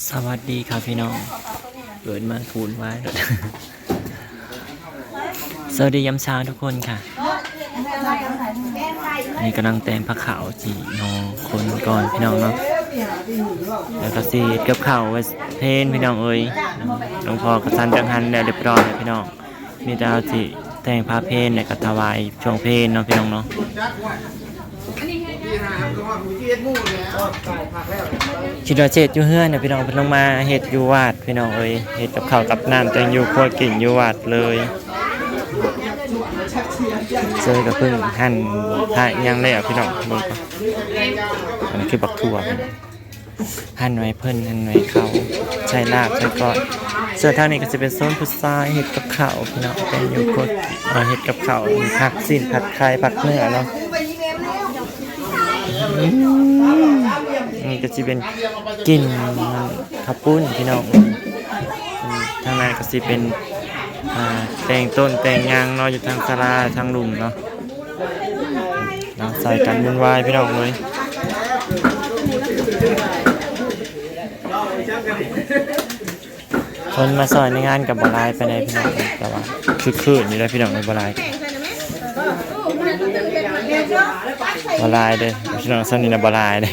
ສະຫວັດດີຄ່ະພີ່ນ້ອງ ເປີດມາວຸ້ນວາຍ ສະຫວັດດີຍາມເຊົ້າທຸກຄົນຄ່ະ. ອັນນີ້ກຳລັງແຕ່ງພາເຂົ້າ ຊິຫໍ່ຄົນກ່ອນພີ່ນ້ອງເນາະ ແລ້ວກໍຊິເຮັດກັບເຂົ້າໄວ້ເພນພີ່ນ້ອງເອີຍ. ຫຼວງພໍ່ກໍສັນຈັງຫັນແລ້ວຮຽບຮ້ອຍແລ້ວພີ່ນ້ອງ. ມີແຕ່ເຮົາຊິແຕ່ງພາເພນ ແລ້ວກໍຖວາຍຊ່ວງເພນເນາະພີ່ນ້ອງເນາະ. ຄິດວ່າຊິເຮັດຢູ່ເຮືອນນະພີ່ນ້ອງ ເພິ່ນລົງມາເຮັດຢູ່ວັດພີ່ນ້ອງເອີຍ. ເຮັດກັບເຂົ້າກັບນ້ຳ ແຕ່ງຢູ່ຄົວກິນຢູ່ວັດເລີຍ. ເຊີຍກໍເພິ່ງຫັ່ນພະຫຍັງແລ້ວພີ່ນ້ອງ ເບິ່ງກ່ອນ. ອັນນີ້ຄືບັກຖົ່ວ ຫັ່ນໄວ້ເພິ່ນ ຫັ່ນໄວ້ເຂົ້າ ໃສ່ລາບໃສ່ກ້ອຍ. ສ່ວນທາງນີ້ກໍຊິເປັນໂຊນຜູ້ຊາຍເຮັດກັບເຂົ້າພີ່ນ້ອງ ແຕ່ງຢູ່ຄົວ ເຮັດກັບເຂົ້າ ມີຜັກຊີ້ນ ຜັກໄຂ່ ຜັກເນື້ອເນາະ. ອືມ ນີ້ກໍຊິເປັນກິນເຂົ້າປຸ້ນພີ່ນ້ອງ. ອືມ ທາງໃນກໍຊິເປັນ ອ່າ ແຕ່ງຕົ້ນແຕ່ງຫຍັງເນາະ ຢູ່ທາງສາລາທາງລຸ່ມເນາະ. ນາງໃສ່ກັນວຸ້ນວາຍພີ່ນ້ອງເອີຍ. ຄົນມາຊ່ອຍໃນງານກໍບໍ່ຫຼາຍປານໃດພີ່ນ້ອງ ແຕ່ວ່າຄຶກຄື້ນຢູ່ເດ້ພີ່ນ້ອງເອີຍ. ບໍ່ຫຼາຍ ບໍ່ຫຼາຍເດ້ພີ່ນ້ອງ ຊ່ຳນີ້ນະ ບໍ່ຫຼາຍເດ້.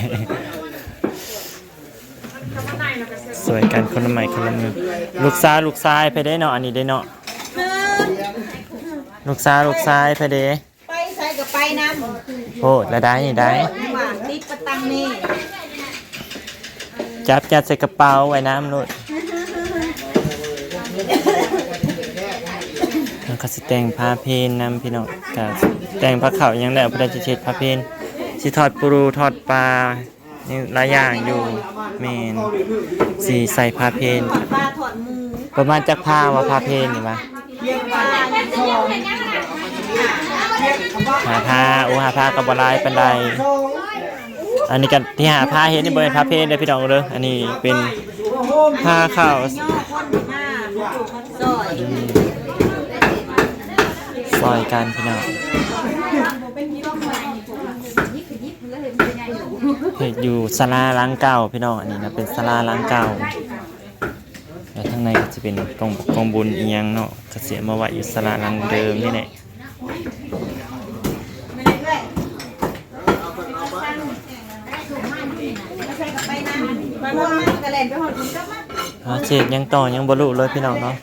ຊ່ວຍກັນຄົນລະໄມ້ຄົນລະມື. ລູກສາວລູກຊາຍໃຜເດ້ເນາະ ອັນນີ້ເດ້ເນາະ. ລູກສາວລູກຊາຍໃຜເດ້. ໄປໃສກໍໄປນຳ. ໂພດລະໄດ໋ນີ້ໄດ໋ ຕິດປະຕັງນີ້ ຈັບຍັດໃສ່ກະເປົາໄວ້ນຳໂລດ. ແລ້ວກໍຊິແຕ່ງພາເພນນຳພີ່ນ້ອງ ກໍແຕ່ງພາເຂົ້າຫຍັງແລ້ວ ຜູ້ໃດຊິເຮັດພາເພນ ຊິທອດປູທອດປາ ຍັງຫຼາຍຢ່າງຢູ່. ແມ່ນ ຊິໃສ່ພາເພນ ປະມານຈັກພາວະ ພາເພນນີ້ວະ. ຫ້າພາ ໂອ້ ຫ້າພາກໍບໍ່ຫຼາຍປານໃດ. ອັນນີ້ກໍທີ່ຫ້າພາເຮັດນີ້ບໍ່ແມ່ນພາເພນເດີ້ພີ່ນ້ອງເດີ້ ອັນນີ້ເປັນພາເຂົ້າ ອືມ ຊ່ອຍກັນພີ່ນ້ອງ. ເຮັດຢູ່ສາລາຫຼັງເກົ່າພີ່ນ້ອງ ອັນນີ້ນະເປັນສາລາຫຼັງເກົ່າ. ແລ້ວທາງໃນກໍຈະເປັນກອງ ກອງບຸນອີ່ຫຍັງເນາະ ກໍຊິເອົາມາໄວ້ຢູ່ສາລາຫຼັງເດີມນີ້ແຫຼະ. ເຮົາເຮັດຫຍັງຕໍ່ຍັງບໍ່ຮູ້ເລີຍພີ່ນ້ອງເນາະ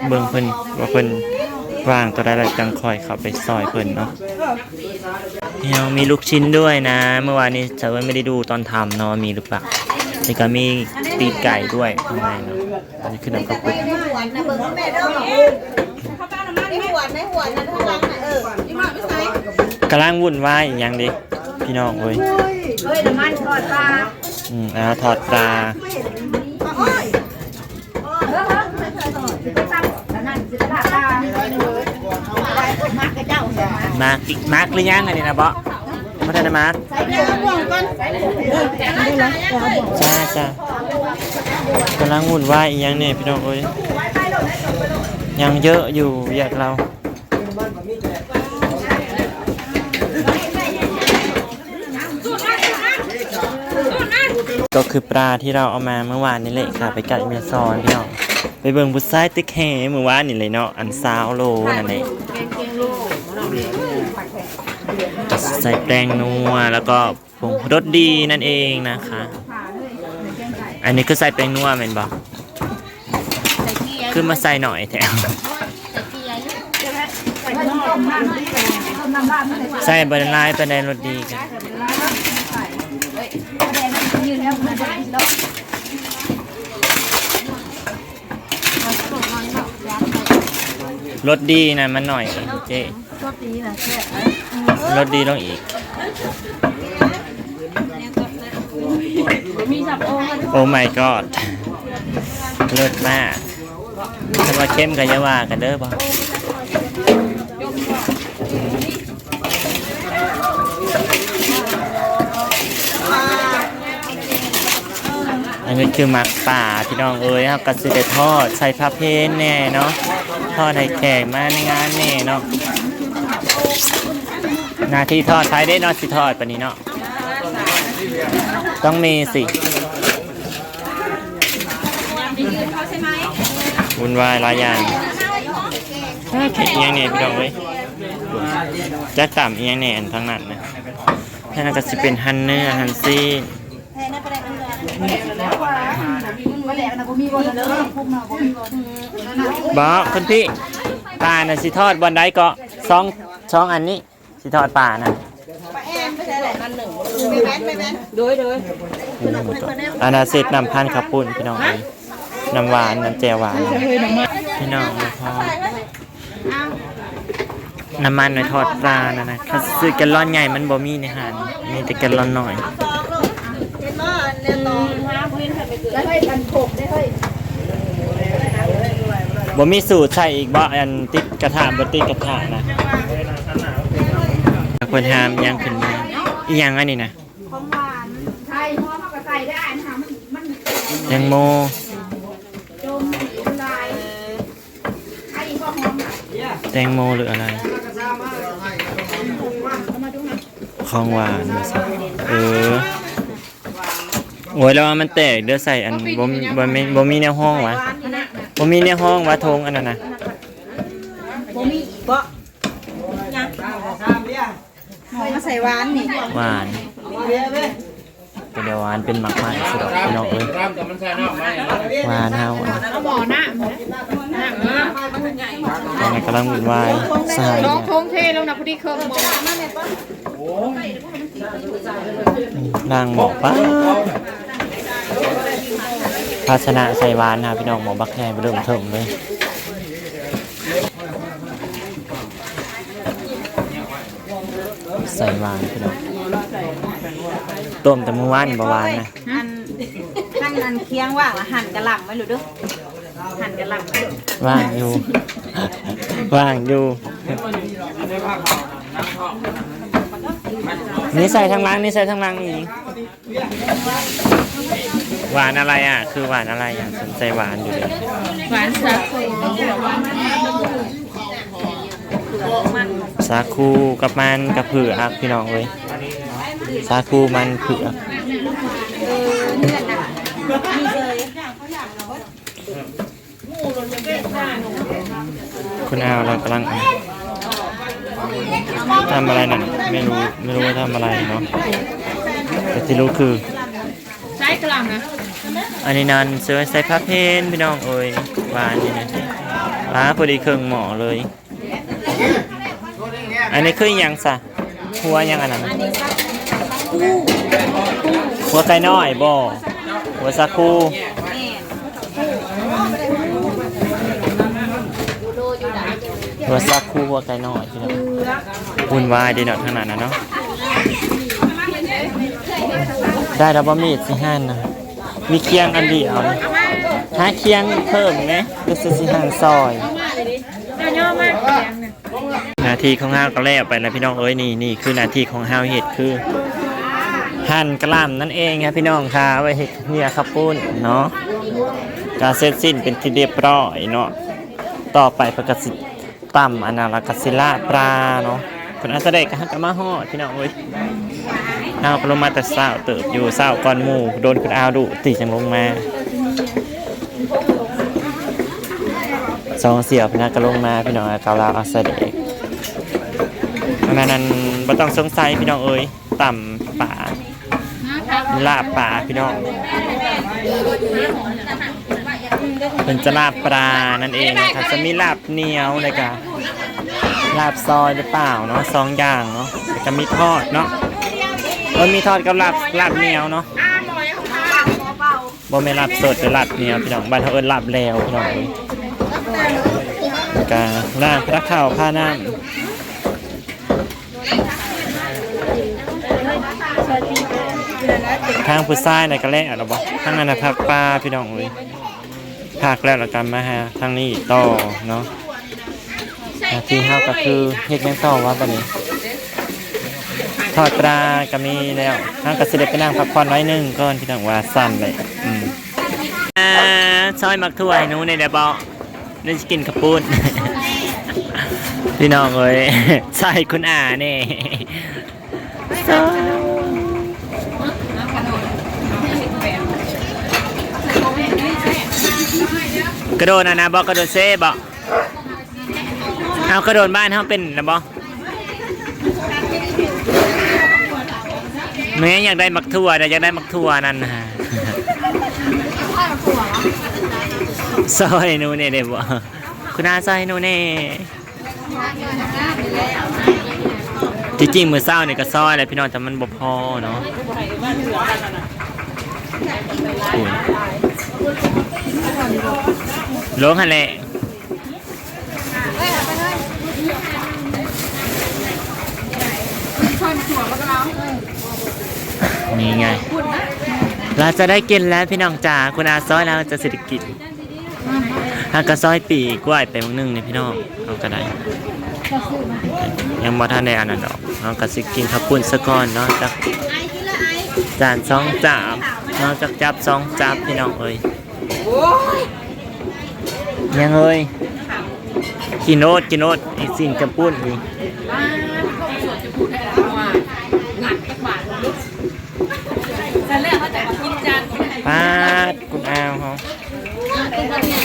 ເບິ່ງເພິ່ນວ່າເພິ່ນວ່າງຕອນໃດ ແລ້ວຈັ່ງຄ່ອຍເຂົ້າໄປຊ່ອຍເພິ່ນເນາະ. ເຮົາມີລູກຊິ້ນດ້ວຍນະ ເມື່ອວານນີ້ສາວເອີນໄມ່ໄດ້ດູຕອນທຳເນາະ ມີຫຼືເປົ່າ ແລ້ວກໍມີຕີນໄກ່ດ້ວຍຂ້າງໃນເນາະ. ອັນນີ້ຄືນ້ຳເຂົ້າປຸ້ນ ໃນຫວນນະ ເບິ່ງແມ່ເດີ້ ໃນຫວນ ໃນຫວນນະ ທາງຫຼັງນະ ເອີ ກຳລັງວຸ້ນວາຍອີ່ຫຍັງເດພີ່ນ້ອງເອີຍ. ເອີຍ ນ້ຳມັນທອດປາ ອືມ ອ່າ ທອດປາ. ໝາກ ໝາກຫຼືຍັງອັນນີ້ນະເບາະ ບໍ່ທັນໄດ້ໝາກ. ຈ້າ ຈ້າ ກຳລັງວຸ້ນວາຍອີ່ຫຍັງນີ້ພີ່ນ້ອງເອີຍ ຍັງເຍອະຢູ່ວຽກລາວ. ກໍຄືປາທີ່ລາວເອົາມາເມື່ອວານນີ້ແຫຼະ ຂ້າໄປກັດແມ່ສອນພີ່ນ້ອງ ໄປເບິ່ງຜູ້ຊາຍຕຶກແຮ່ເມື່ອວານນີ້ເລີຍເນາະ ອັນຊາວໂລນັ້ນແຫຼະ. ກໍໃສ່ແປ້ງນົວ ແລ້ວກໍ ຜົງລົດດີນັ້ນເອງນະຄະ. ອັນນີ້ຄືໃສ່ແປ້ງນົວແມ່ນບໍ່? ຄືມາໃສ່ໜ້ອຍແທ້? ໃສ່ບໍ່ຫຼາຍປານໃດ ລົດດີກະ ລົດດີນະ ມັນໜ້ອຍເອງເຈ້. ລົດດີນະແຊບ ລົດດີລົງອີກ. Oh my god ເລີດມາກ. ຄັນວ່າເຄັມກໍຢ່າວ່າກັນເດີບໍ. ອັນນີ້ຄືໝາກປ່າພີ່ນ້ອງເອີຍ ເຮົາກໍຊິໄດ້ທອດໃສ່ພະເພນແດ່ເນາະ ທອດໃຫ້ແຂກມາໃນງານແດ່ເນາະ. ໜ້າທີ່ທອດໃຜເດ້ເນາະ ຊິທອດປານນີ້ເນາະ ຕ້ອງມີຊິ. ວຸ່ນວາຍຫຼາຍຢ່າງ. ເຮັດອີ່ຫຍັງແດ່ພີ່ນ້ອງເອີຍ? ຈັກຕຳອີ່ຫຍັງແດ່ ອັນທາງນັ້ນນະ. ທາງນັ້ນກໍຊິເປັນຫັ່ນເນື້ອ ຫັ່ນຊີ້ນ. ບໍ່ ຄຸນພີ່ ປານະຊິທອດບ່ອນໃດເກາະ? ສອງ ສອງອັນນີ້ ຊິທອດປານະ. ປາແອມໄປໃສແຫຼະ? ອັນໜຶ່ງ ແມ່ນ ແມ່ນ ໂດຍ ໂດຍ. ອັນນະເຊັດນ້ຳພັນເຂົ້າປຸ້ນ ພີ່ນ້ອງເອີຍ, ນ້ຳຫວານ ນ້ຳແຈ່ວຫວານ ພີ່ນ້ອງ. ແລ້ວພໍນ້ຳມັນໄວ້ທອດປານັ້ນນະ, ຄັນຊື້ແກລລອນໃຫຍ່ມັນບໍ່ມີໃນຮ້ານ, ມີແຕ່ແກລລອນນ້ອຍ. ບໍ່ມີສູດໃສ່ອີກບໍ່? ອັນຕິດກະທະ ບໍ່ຕິດກະທະນະ. ເພິ່ນຫາມຫຍັງຂຶ້ນມາ? ອີ່ຫຍັງອັນນີ້ນະ? ຂອງຫວານ ໃສ່ ເຮົາກໍໃສ່ໄດ້ ອັນນັ້ນ ມັນ ມັນ ແຕງໂມ ຈົມສີມັນລາຍ ເອີ ໃສ່ອີກບໍ່? ຫອມ ແຕງໂມ ຫຼື ອະໄລ? ຂອງຫວານວ່າຊັ້ນ. ເອີ ໂອ້ຍ ລະວັງມັນແຕກເດີ້. ໃສ່ອັນ ບໍ່ ບໍ່ມີ ບໍ່ມີແນວຮອງຫວາ? ບໍ່ມີແນວຮອງຫວາ ຖົງອັນນັ້ນນະ? ບໍ່ມີອີກບໍ່? ຍັງ ມາໃສ່ຫວານນີ້ ຫວານ ເປັນຫວານ ເປັນໝາກໄມ້ຊິດອກ ພີ່ນ້ອງເອີຍ. ຫວານເຮົາ ເອົາໝໍ້ນ້ຳ ນ້ຳນີ້ ອັນນັ້ນກຳລັງວຸ່ນວາຍ ສະຫາຍ ສອງຖົງເທລົງນະ ພໍດີເຄິ່ງໝໍ້ ລ້າງໝໍ້. ປາດ ພາຊະນະໃສ່ຫວານນະ ພີ່ນ້ອງ, ໝໍ້ບັກໃຫຍ່ເລີ່ມເທີມເລີຍ. ໃສ່ຫວານ ພີ່ນ້ອງ, ຕົ້ມແຕ່ມື້ວານນີ້ບໍ່ຫວານນະ. ອັນ ອັນ ອັນຄຽງວ່າງ ຫັນກະຫຼ່ຳໄວ້ໂລດເດີ້, ຫັນກະຫຼ່ຳໄວ້ໂລດ. ວ່າງຢູ່ ວ່າງຢູ່. ນີ້ໃສ່ທາງຫຼັງ, ນີ້ໃສ່ທາງຫຼັງອີກ. ຫວານອະໄລອະ? ຄືຫວານອະໄລອະ? ສົນໃຈຫວານຢູ່ເດ. ຫວານສາຄູ ສາຄູກັບມັນກັບເຜືອກ ພີ່ນ້ອງເອີຍ, ສາຄູມັນເຜືອກ. ຄຸນອາວລາວກຳລັງທຳອະໄລນັ້ນ ໄມ່ຮູ້ ໄມ່ຮູ້ວ່າທຳອະໄລເນາະ, ແຕ່ທີ່ຮູ້ຄືໃສ່ກະຫຼໍ່ານະ. ອັນນີ້ນັ້ນ ເສີໃສ່ພາເພັນ ພີ່ນ້ອງເອີຍ, ຫວານນີ້ນະ, ປາ ພໍດີເຄິ່ງໝໍ້ເລີຍ. ອັນນີ້ຄືອີ່ຫຍັງຊະ? ຫົວຫຍັງອັນນັ້ນ? ຫົວໄກ່ນ້ອຍບໍ່? ຫົວສາຄູ ຫົວສາຄູ ຫົວໄກ່ນ້ອຍພີ່ນ້ອງ. ວຸ່ນວາຍເດເນາະ ທາງນັ້ນນະເນາະ. ໄດ້ແລ້ວບໍ່? ມີດຊິຫັ່ນນະ, ມີຄຽງອັນດຽວ, ຫາຄຽງເພີ່ມແດ່ ຫຼືຊິ ຊິຫັ່ນຊອຍ. ເຈົ້າຍໍມາຄຽງນະ. ໜ້າທີ່ຂອງເຮົາກໍແລ້ວໄປແລ້ວພີ່ນ້ອງເອີຍ. ນີ້ ນີ້ຄືໜ້າທີ່ຂອງເຮົາເຮັດ ຄືຫັ່ນກະຫຼໍ່ານັ້ນເອງນະພີ່ນ້ອງ, ຖ້າເອົາໄວ້ເຮັດເໜື່ອເຂົ້າປຸ້ນເນາະ. ກະເສັດສິ້ນເປັນທີ່ຮຽບຮ້ອຍເນາະ. ຕໍ່ໄປເພິ່ນກະຊິຕຳອັນນັ້ນ ລະກະຊິລາບປາເນາະ. ເພິ່ນອາດຈະໄດ້ກະ ເຮົາກະມາຮອດພີ່ນ້ອງເອີຍ. ເຮົາກໍລົງມາແຕ່ເຊົ້າເຕີບຢູ່, ເຊົ້າກ່ອນໝູ່, ດົນຂຶ້ນອ້າວດຸຕິຈັ່ງລົງມາ. ສອງສ່ຽວເພິ່ນນະກະລົງມາພີ່ນ້ອງ, ເອົາລາວເອົາສະເດກ. ອັນນັ້ນ ອັນ ບໍ່ຕ້ອງສົງໄສພີ່ນ້ອງເອີຍ, ຕຳປາ ລາບປາພີ່ນ້ອງ, ເພິ່ນຈະລາບປານັ້ນເອງນະ. ຖ້າຈະມີລາບໜຽວ ແລ້ວກະລາບຊອຍຫຼືເປົ່າເນາະ, ສອງຢ່າງເນາະ. ແລ້ວກະມີທອດເນາະ, ເອີ ມີທອດກັບລາບ ລາບໜຽວເນາະ. ບໍ່ແມ່ນລາບສົດ ແຕ່ລາບໜຽວພີ່ນ້ອງ, ບ້ານເຮົາເອີ້ນລາບແລ້ວພີ່ນ້ອງເອີຍ. ກະລ້າງພາເຂົ້າພານ້ຳ. ທາງຜູ້ຊາຍນະກະແລ້ວແລ້ວບໍ່? ທາງນັ້ນນະພັກປ່າພີ່ນ້ອງເອີຍ, ພັກແລ້ວລະກະມາຫາທາງນີ້ຕໍ່ເນາະ. ໜ້າທີ່ເຮົາກະຄືເຮັດຫຍັງຕໍ່ວະບາດນີ້? ທອດປາກະມີແລ້ວ, ເຮົາກະຊິໄດ້ໄປນັ່ງພັກຜ່ອນໜ້ອຍໜຶ່ງກ່ອນພີ່ນ້ອງ, ວ່າຊັ້ນແຫຼະ. ອືມ ອ່າ ຊອຍໝາກຖົ່ວໃຫ້ໜູແດ່ໄດ້ບໍ່? ໜູຊິກິນເຂົ້າປຸ້ນ ພີ່ນ້ອງເອີຍ. ຊອຍຄຸນອາແດ່. ຊອຍ ກະໂດນອັນນະບໍ່? ກະໂດນເຊບໍ່? ເອົາ ກະໂດນບ້ານເຮົາເປັນນະບໍ່? ແມ່ຢາກໄດ້ໝາກຖົ່ວນະ ຢາກໄດ້ໝາກຖົ່ວນັ້ນນະ. ຊອຍໜູແດ່ໄດ້ບໍ່? ຄຸນອາ ຊອຍໜູແດ່. ທີ່ຈິງມື້ເຊົ້ານີ້ກໍຊອຍແລ້ວພີ່ນ້ອງ ແຕ່ມັນບໍ່ພໍເນາະ. ໂອ້ຍ ລົງຫັ້ນແຫຼະ. ນີ້ໄງ ລາວຈະໄດ້ກິນແລ້ວພີ່ນ້ອງຈ໋າ. ຄຸນອາຊອຍລາວຈະຊິໄດ້ກິນ. ຫາກະຊອຍປີກລ້ວຍໄປໝ່ອງໜຶ່ງນີ້ພີ່ນ້ອງ ເຮົາກະໄດ້ ຍັງບໍ່ທັນໄດ້ອັນນັ້ນດອກ. ເຮົາກະຊິກິນເຂົ້າປຸ້ນສາກ່ອນເນາະ ຈັກຈານສອງຈາບເນາະ ຈັກຈັບສອງຈັບພີ່ນ້ອງເອີຍ. ຍັງເອີຍ ກິນໂລດ ກິນໂລດ ໄອ້ຊີ້ນຈະປຸ້ນນີ້. ປາດ ຄຸນອາວເຮົາ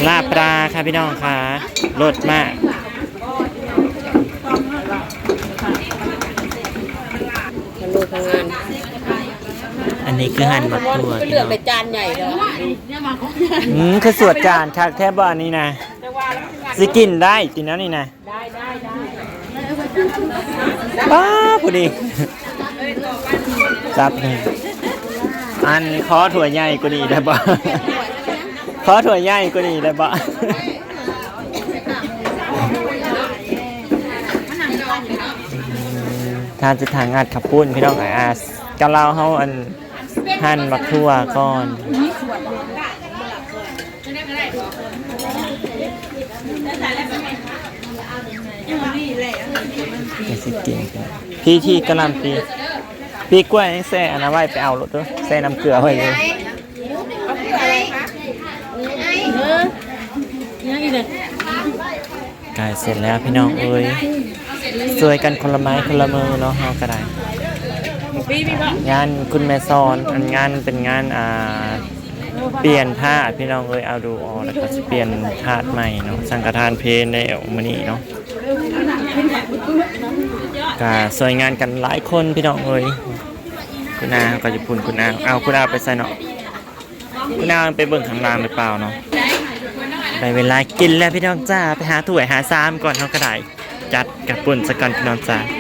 ລາບປາຄ່ະພີ່ນ້ອງຄ່ະ ເລີດມາກ. ອັນນີ້ຄືຫັ້ນໝາກຖົ່ວ ເລືອກໄດ້ຈານໃຫຍ່ເດີ. ອືມ ຄືສວດຈານຄັກແທ້ບໍ່ອັນນີ້ນະ. ຊິກິນໄດ້ຕິແນວນີ້ນະ? ໄດ້ ໄດ້ ໄດ້. ປ້າ ພໍດີ ຈັບໜຶ່ງ. ອັນ ຂໍຖ້ວຍໃຫຍ່ກວ່ານີ້ໄດ້ບໍ່? ຂໍຖ້ວຍໃຫຍ່ກວ່ານີ້ໄດ້ບໍ່? ທ່ານຊິທາງອັດເຂົ້າປຸ້ນພີ່ນ້ອງ. ອາ ກະລາວເຮົາ ອັນ ຫັ່ນໝາກຖົ່ວກ່ອນ. ກະຊິກິນ ພີທີກະຫຼ່ຳປີ ປີກ້ວຍຍັງແຊ່ອັນນັ້ນໄວ້ ໄປເອົາໂລດເດີ ແຊ່ນ້ຳເກືອໄວ້ເລີຍ. ເອີ ຍັງອີກເດີ. ໃກ້ເສັດແລ້ວພີ່ນ້ອງເອີຍ ຊ່ວຍກັນຄົນລະໄມ້ຄົນລະມືເນາະ ເຮົາກະໄດ້. ງານຄຸນແມ່ສອນ ອັນງານເປັນງານ ອ່າ ປ່ຽນທາດພີ່ນ້ອງເອີຍ ເອົາດູອອກ ແລ້ວກະຊິປ່ຽນທາດໃໝ່ເນາະ ສັງກະທານເພນແລ້ວມື້ນີ້ເນາະ. ກະຊ່ວຍງານກັນຫຼາຍຄົນພີ່ນ້ອງເອີຍ. ຄຸນອາເຮົາກະຢູ່ພຸ້ນ ຄຸນອາ ເອົາ ຄຸນອາໄປໃສເນາະ? ຄຸນອາໄປເບິ່ງຂ້າງລ່າງຫຼືເປົ່າເນາະ. ໄດ້ເວລາກິນແລ້ວພີ່ນ້ອງຈ້າ ໄປຫາຖ້ວຍຫາຊາມກ່ອນ ເຮົາກະໄດ້ ຈັດເຂົ້າປຸ້ນສາກ່ອນພີ່ນ້ອງຈ້າ.